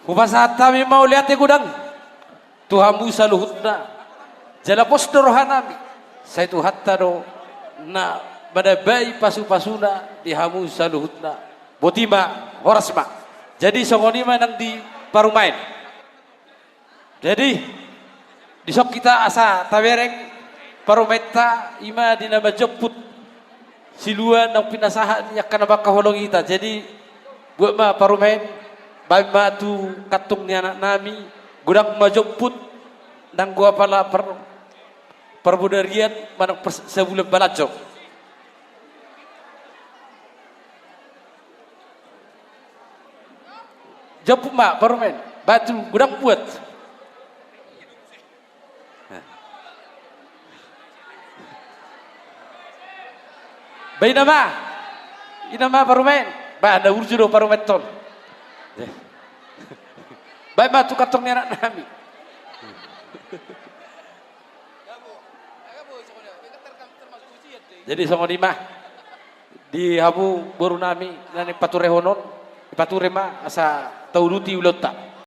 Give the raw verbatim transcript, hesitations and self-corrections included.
Hupasahat hami mauliate godang tu hamu saluhutna. Jala pos do rohanami, sai Tuhanta do na manambai pasupasuna di hamu saluhutna. Boti ma, horas ma. Jadi songon i ma nang di parumaen. Jadi, dison hita asa tabereng parumaenta, i ma di na manjomput silua naung pinasahat ni angka na mangkaholongi hita. Jadi, buat ma parumaen, baen ma tu kantong ni anaknami, godang manjomput, nanggo apala par-, parbodarian, manang pers-, sabulan balanjo. Jomput ma parumaen, baen tu godang buat. Ba i nama, i nama parumaen. Ba, na burju do parumaen on. Baen ma tu kantong ni anaknami. Jadi songon i ma di hamu borunami na nipaturehonon, dipature ma asa tauduti ulaonta.